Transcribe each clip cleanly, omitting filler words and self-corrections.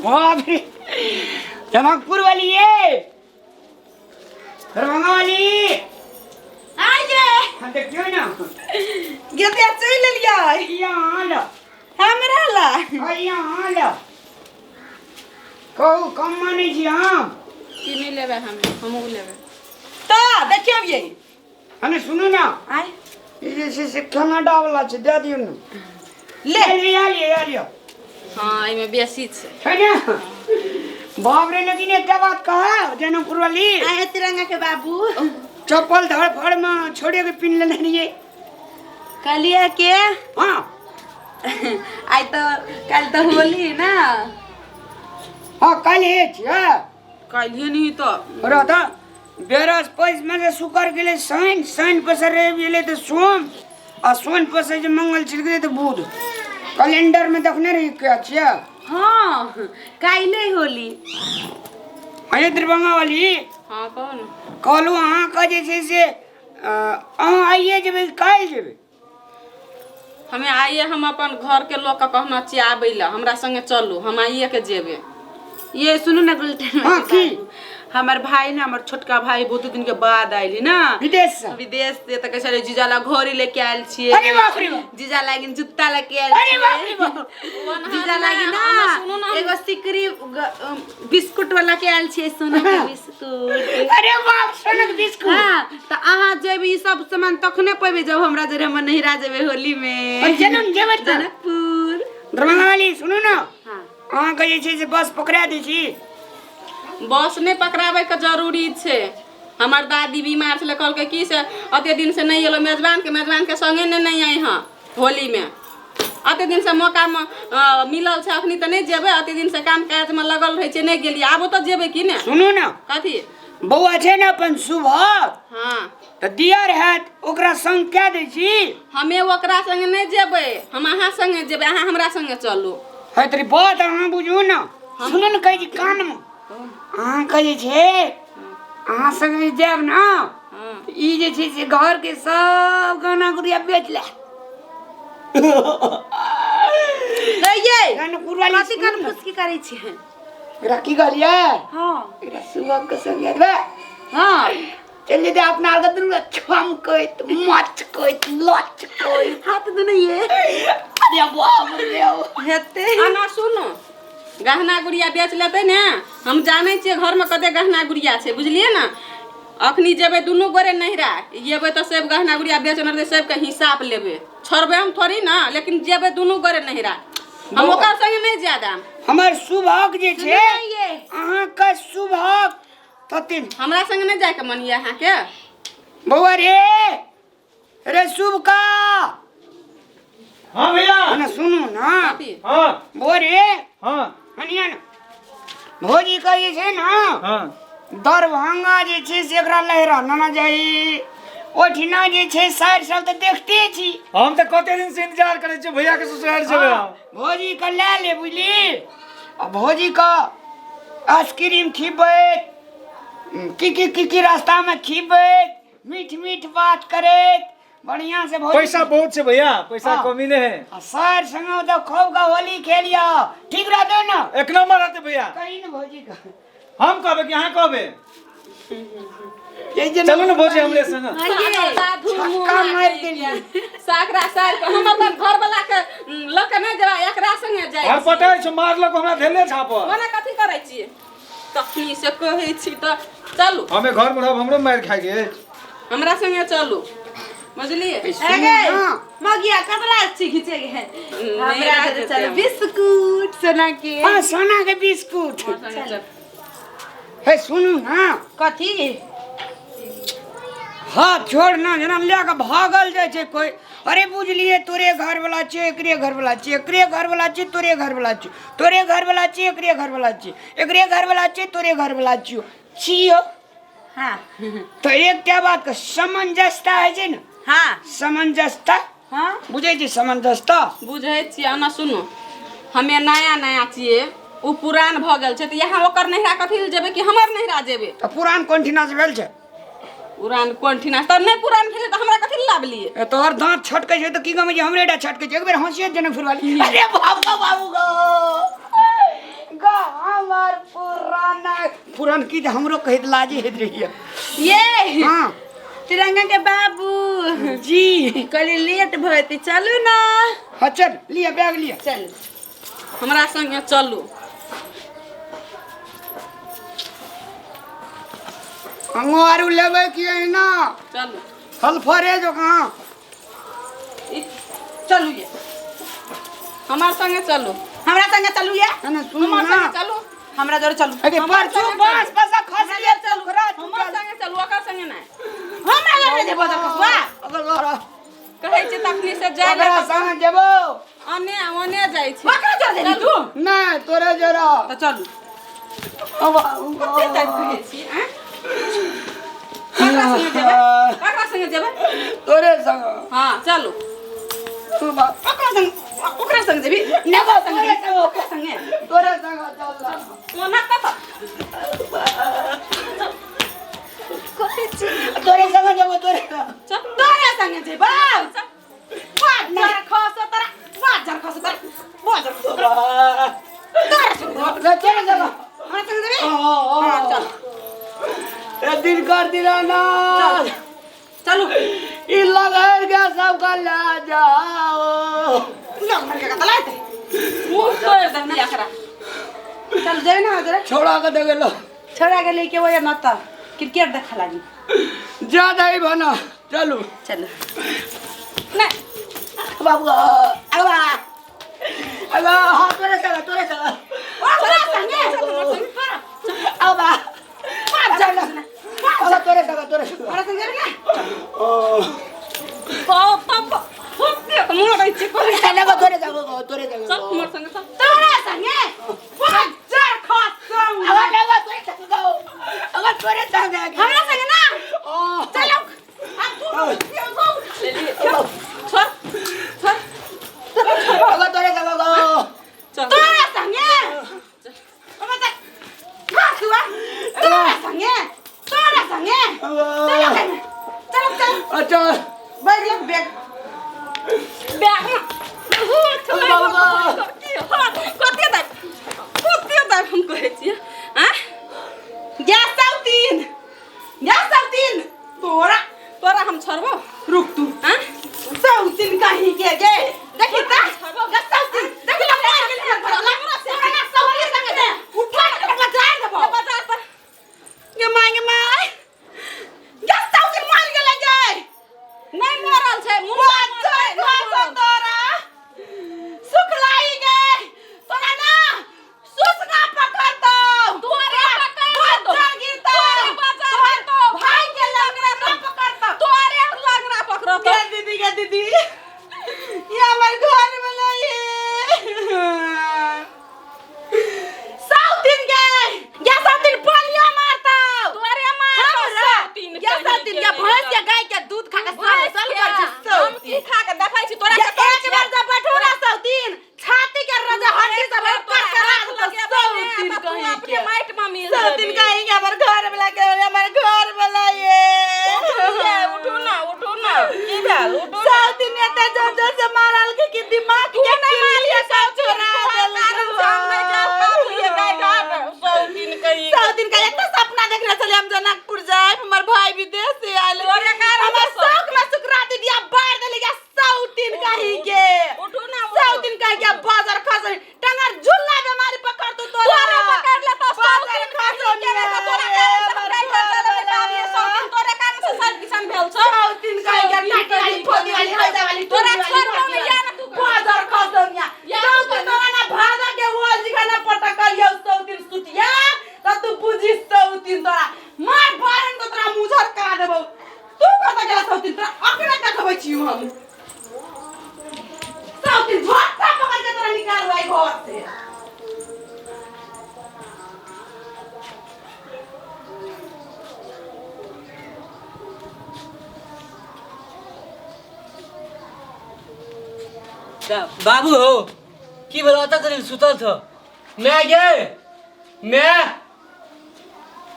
बाप रे, जनकपुर वाली ये, दरभंगा वाली। आइए। हाँ, देखियो ना। गेते चलि एलियै। यहाँ लो। हमरा ला? हाँ, यहाँ लो। कहू, कम मानै छी हम? की नहि लेबै? हमहूँ लेबै। तऽ देखियौ ये। अने सुनू ना। आय। ई जे छै से कनाडा वाला छै, दए दियौ ने। ले। लिअ लिअ लिअ। हँ, एहिमे बेसी छै। छै ने? बाप रे, लेकिन एकटा बात कह जनकपुर वाली। आय तिरंगा के बाबू। चप्पल धड़ फड़ में छोड़े के पिन लेने रहिए। कहलिए के। हाँ। आइ तऽ काल्हि तऽ होली ना। हाँ, काल्हि हे छियै। काल्हिए नहीं तऽ। रहता बृहस्पति में जे शुक्र गेलै, शनि, शनि पर से रवि गेलै तऽ सोम, आ सोम पर से जे मंगल चलि गेलै तऽ बुध। कैलेंडर में देखने रही क्या छियै। हाँ, काल्हि होली। अरे दरभंगा वाली। हँ, कहू ने। कहलहुँ, अहाँके जे छै से अहाँ आइए जेबै कि काल्हि जेबै? हमे आइए, हम अपन घरके लोकके कहना छियै आबै लए, हमरा संगे चलू, हम आइए के जेबै। ये सुनू ना गुलटन। हाँ, की? हमर भाई ना, हमर छोटका भाई बहुत दिन के बाद आइली ना। विदेश से। विदेश से, तऽ कहै छलै जीजा ला घड़ी लेके आयल छियै। अरे बाप रे बाप। जीजा लागिन जूता लेके आयल। अरे बाप रे बाप। जीजा लागी ना। अहाँ सुनू ना। एगो सिकरी बिस्कुट वाला के आयल छियै, सोना के बिस्कुट। अरे बाप, सोनक बिस्कुट। हाँ, तऽ अहाँ जेबै, ई सब सामान तखने पेबै जब हमरा जरे हमर नहिरा जेबै होली में। और चलू ने, जेबै तऽ। जनकपुर। दरभंगा वाली, सुनू ने। हाँ। अहाँके जे छै से बस पकड़ा दै छी। बस नहि पकड़ाबैके जरूरी छै। हमर दादी बीमार छलै, कहलकै की से अते दिन से नहि एलौ, मेजबानके संगे ने नहि आई हँ होलीमे। अते दिन से मौका मिलल छै, अखनी तऽ नहि जेबै? अते दिन से काम काजमे लगल रहै छै, नहि गेलियै। आबो तऽ जेबै की ने? सुनू ने। कथी? बौआ छै ने अपन सुबह। हाँ। तऽ दियर हैत, ओकरा संग कए दै छी। हमे ओकरा संगे नहि जेबै, हम अहाँ संगे जेबै। अहाँ हमरा संगे चलू। है तरी बात अहाँ बुझू ने। सुनू ने, कहै छी कानमे, अहाँके जे छै अहाँ संगे जायब ने। हाँ। तऽ ई जे छै से घरके सब गहना गुड़िया बेच ले। ये जनकपुर वाली। कथी सुनू ने। कान फुसकी करै छियै? एकरा की कहलियै? हाँ। एकरा सुबह के संगे बे। हाँ। चल जेतै अपना आर के दुनू छमकैत मचकैत लचकैत। हाथ दुनू ये। अरे बाप रे। हेतै। आना सुनू, गहना गुड़िया बेच लेतै ने, हम जानै छियै घरमे कते गहना गुड़िया छै, बुझलियै ने? अखनी जेबै दुनू गोरे नहिरा, एबै तऽ सब गहना गुड़िया बेचने रहतै, सबके हिसाब लेबै। छोड़बै हम थोड़ी ने, लेकिन जेबै दुनू गोरे नहिरा। हम ओकर संगे नहि जाय देब। हमर सुभग जे छै ये। अहाँके सुभग तते। हमरा संगे नहि जायके मन यऽ अहाँके? बौआ रे, रे शुभ का। हाँ भैया। ना, सुनू ना। कथी? हाँ। बौआ रे। हाँ। कनिया ने भौजी के जे छै ने। हाँ। दरभंगा जे छै से एकरा लहरा नाना जाई, ओहिठिना जे छै साइड सब तऽ देखते छी। हम तऽ कते दिन से इंतजार करै छी भैया के ससुराल जेबै हम। भौजी के लए ले, बुझली? आ भौजी के आइसक्रीम खिबैत, की की की की रास्ता में खिबैत, मीठ मीठ बात करैत, बढ़िया से भौजी। पैसा बहुत छै भैया, पैसा कमी नहीं है। आ सर संगे तऽ खूब का होली खेलियो, ठीक रहतौ ने? एक नंबर रहते भैया। कहीं ने भौजी का। हम कहबे कि अहाँ कहबे? ये जे। चलू ने भौजी हमरे संग। छक्का मारि देलियै। साकरा सार के हम अपन घर वाला के लऽ के नहि जेबै, एकरा संगे जाइ। हम पटाइ छै, मारलक हमरा धेले छाप। ओना कथी करै छियै? तखनी से कहै छी तऽ चलू। हमे घर में रहब, हमरो मारि खाइ के। हमरा संगे चलू, बुझलियै? ए गे मगिया, कतरा छी खींचे गे हमरा नहि। चल, बिस्कुट सोना के। हाँ, सोना के बिस्कुट। हमरा संगे चलू। हे, सुनू ना। कथी? हाथ छोड़ ना, जेना लए कऽ भागल जाइ छै कोइ। अरे बुझलियै, तोरे घर वाला छियै, एकरे घर वाला छियै, एकरे घर वाला छियै, तोरे घर वाला छियै, तोरे घर वाला छियै, एकरे घर वाला छियै, एकरे घर वाला छियै, तोरे घर वाला छियो छियो। हाँ। तऽ एकटा बात के सामंजस्यता होइ छै ने। हाँ। सामंजस्यता। हाँ। बुझै छी सामंजस्यता? बुझै छियै। ओना सुनू, हमे नया नया छियै, ओ पुरान भऽ गेल छै, तऽ यहाँ ओकर नैहरा कथी लए जेबै कि हमर नैहरा जेबै? तऽ पुरान कोन ठिना से भेल छै? पुरान कोन ठिना तऽ नहि पुरान भेलै तऽ हमरा कथी लए लाबलियै? ए, तोहर दाँत छटकै छै तऽ की गमै छै? हमरे टा छटकै छै। एक बेर हँसियत जनकपुर वाली। अरे बाबा बाबू गो गा, हमर पुराना पुरान की तऽ हमरो कहैत लाजे होइत रहियै। ये हाँ तिरंगा के बाबू जी, कहली लेट भइते, चलू ना। हाँ चल, लिअ बैग लिअ। चल हमरा संगे चलू। हमहूँ आरू लेबै कि एहिना? चलू। हलफरे जकाँ। ई चलू ये, हमर संगे चलू। हमरा संगे चलू ये। ना सुनू हमर ना। संगे चलू। हमरा जोरे चलू। अरे हमर परसू संगे बाँस चलू। पैसा खसलिए चलू। हमर संगे चलू, ओकर संगे नहि। हमरा जोरे जेबो तऽ कसुआ। कहै छै तखनी से जाय ओकरा लए। संगे जेबो। ओने ओने जाइ छै। ओकरा जोरे जेबी तू? नहि, तोरे जोरा। तऽ चलू। कते टाइम कहै छी आँय? ककरा संगे जेबै? ककरा संगे जेबै? तोरे संग। हाँ चलू। ओकरा संग, ओकरा संग जेबी? नहि, तोरे संग। ओकरा संगे। तोरे संग चल। ओना कतऽ? तोरे संग जेबो, तोरे संग। चल। तोरे संगे जेबो। वाह जर खसो तोरा, वाह जर खसो तोरा, वाह जर खसो तोरा। तोरे संगे जेबो। नहि, तोरे संग। हमरा संगे जेबी? हाँ चल। ए दिनकर दीनानाथ। चलू। ई लगैर के सबके ले जाओ। लोग मर के कतला आते। मुँह तोड़ि देबही एकरा। चल जेबी ना जोरे? छोड़ा के दे गेलो। छोड़ा के लेके वो न त क्रिकेट देखा लागी। ज्यादा ही बना, चलू। चलो। नहि। बाबू अगवा अगवा, हाँ तोरे संग, तोरे संग। ओकरा संगे। अगवा वाह जर अगवा, तोरे संग, तोरे संग। हमरा संगे जेबी ना? ओ पप पप पप मारै छै कोई। अगवा, तोरे संग, तोरे संग। चल हमर संगे चल। तोरा संगे। वाह जर खसो। अगवा अगवा, तोरे संग, अगवा तोरे संग। हमरा संगे ना? ओ चलो अब तू लेलियै। छोड़ छोड़। अगवा तोरे संग। चल। तोरा संगे। ओमा त खसुआ। तोरा संगे, तोरा संगे। चलो चलो चलो। अच्छा। बैग लग, बैग। बैग कते दाम, कते दाम हम कहै छियै आँय? गैस साउतीन, गैस साउतीन तोरा। तोरा हम छोड़बो? रुक तू। आँय? साउतीन कहीं के गे, देखी त गैस साउतीन, देखी त मार गेल हमर घर वाला। तोरा ना साउतीन संगे दे उठा के बाजार देबो। बाजार पर। गे माय, गे माय, गैस साउतीन मार गेलै गे। नहि मरल छै मुँह। बच्चा खासो तोरा सुखलाई गे, तोरा ना सुसना पकड़तौ। तोरे पकड़ लेतौ। बच्चा गिरतौ। तोरे बाजार तोहर हेतौ। भाई के लंगड़ा ना पकड़तौ। तोरे लगरा पकड़तौ। गे दीदी, गे दीदी, ये हमार घर में नहीं है। साउथ गे, या साउथ पोलियो मारतौ। तोरे मारतौ। हमरा साउथिन। या साउथ कहीं या के भैंस नहि। के गाय के दूध खा के साल भैंस साल के, कर छै। हम की साउथ खा के देखै छी तोरा या के? एक बार जब बैठो ना साउथिन, छाती के रजा हड्डी सब तोरा कर हाथ कर लगेबै ने, साउथिन तऽ तू कहीं अपने के। माटि मे मिल साउथिन जेबही। कहीं के हमर घर वाला के, हमर घर वाला ये। उठू ये, उठू ना, उठू ना, की भेल? उठू ना। साउथिन एते जोर जोर से मारल के कि दिमाग तू के नहि किल्ली मारलियै सब साउथिन, छोड़ा तोहर कारण से हम नहि जा पाबलियै गाय घाट। साउथिन कहीं के। साउथिन का एक सपना देखने छलियै हम जनकपुर जाय, हमर भाई विदेश से आयल। तोरे कारण हमर से शौक में सुकराती दिया बाढ़ देली के साउथिन कहीं के। उठू ना, उठू। साउथिन कहीं के बाजार खसरी टंगर झुल्ला बीमारी पकड़ तू तोरा। तोरे पकड़ लेतौ बाजार साउथिन कहीं के, नहि तऽ तोरा कारण से हम गाय घाट चलै नहि पाबलियै। साउथिन तोरे कारण से सब किसान भेल छौ। साउथिन कहीं के टाटी वाली, फोदी वाली, हल्दा वाली, तोरा टूटी वाली, छोड़बौ फाटी नहि, वाली। या ने तू। बाजार खसौनिया या साउथिन तोरा ना भादा के ओल जिखा ना पटकल यौ साउथिन सुतिया त तू बुझी। साउथिन तोरा मार बारन त तोरा मुझर का देबौ। तू कत गेला साउथिन? तोरा अपने देखबै छियौ हम साउथिन, झोटा पकड़ के तोरा निकालबै घर से। बाबू हो, की भेल? ओतऽ कनि सुतल छ। My गे, my.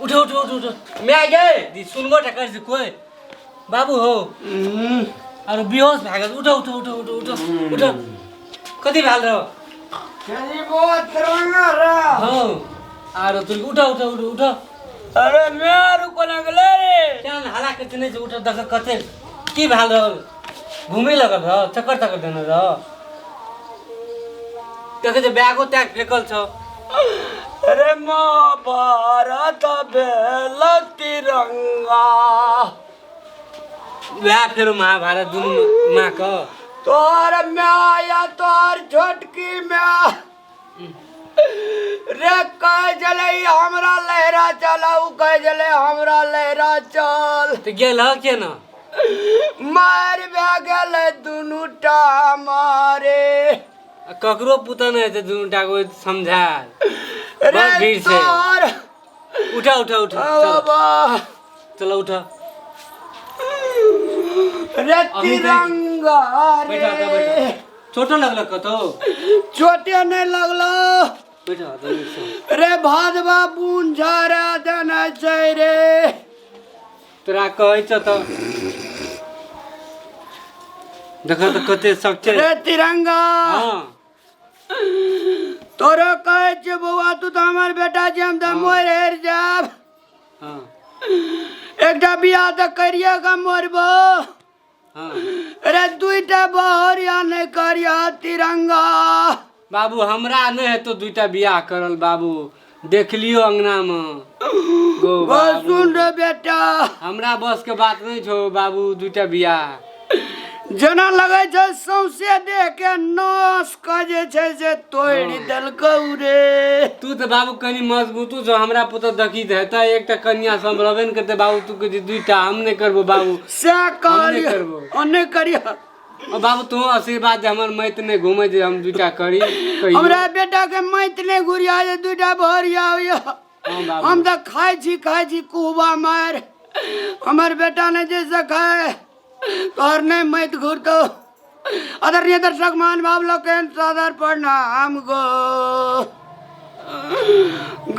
उठो उठो उठो उठो मैं गए दी सुनबो टा कर कोई बाबू हो आरो बेहोश भए गेल उठो उठो उठो उठो उठो उठो कथी भेल रहो हो आरो तू उठो उठो उठो उठो अरे मैं आरो कोना गेलै रे केहन हला के नहि छै उठो देख कते की भेल रहो घूमे लगल रहो चक्कर तक्कर देने रहो देखे छै बैगो तैग फेकल छौ अरे महाभारत भेल तिरंगा वएह फेरो महाभारत दुनू माँ के तोहर माय या तोहर छोटकी माय रे कह जले हमरा लहरा चल उ कह जले हमरा लहरा चल तऽ गेल ह के ना मार भए गेल दुनू टा मारे आ ककरो पुता नहि हेतै दुनू टा को समझायल रे बड़ भीड़ छै तोहर उठा उठा उठा चलो बाबा चलो उठा रे अभी तिरंगा बैठा रे बैठा चोटो लगलक कतौ चोटे नहि लगलो बैठा तऽ नीकसँ। रे भादवा बुन झरा देने छै रे तोरा कहै छौ तऽ देख तऽ कते शक छै रे तिरंगा हँ तोरो कहै छियै बौआ तू तऽ हमर बेटा छी हम तऽ मरि हेर जायब हँ एकटा बियाह तऽ करिए कऽ मरबो हँ रे दुईटा बहरिया नहि करिया तिरंगा बाबू हमरा नहि हेतौ दुईटा बियाह करल बाबू देख लियो अंगनामे गो गो बाबू सुन रे बेटा हमरा बस के बात नहि छौ बाबू दुईटा बियाह जेना लगै छै सौंसे देह के नस के जे छै से तोड़ि देलकौ रे तू तऽ बाबू कनि मजबूतो छौ हमरा पुतहु देखी तऽ हेतै एकटा कनिया सम्भलबे नहि करतै बाबू तू कहै छी दुईटा हम नहि करबो बाबू सएह हम नहि कहलियौ करबो। ओ नहि करियह ओ बाबू तू आशीर्वाद दे हमर मैत नहि घूमे जे हम दुईटा करी कहियो हमरा बेटा के मैत नहि घुरिया जे दुईटा भरिया होइया हाँ बाबू हम तऽ खाइ छी खाइ छी कुहबा मारि हमर बेटा नहि जे से खाय तोहर नहि मैत घुरतौ आदरणीय दर्शक मान भाव लोकनि सादर प्रणाम गो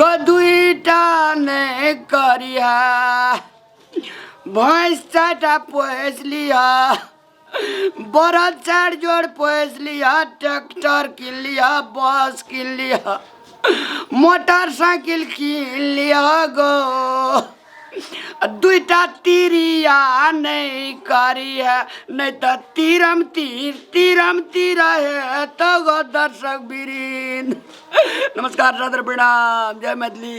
गो दुईटा नहि करिया भैंस चारिटा पोसि लिअ बरद चारि जोड़ पोसि लिअ ट्रैक्टर कीन लिअ बस कीन लिअ मोटरसाइकिल कीन लिअ गो दुईटा तिरिया नहि करिहे नहि तऽ तीरम तीर तीरम तीर हे तो गो दर्शक वृंद नमस्कार सादर प्रणाम जय मैथिली।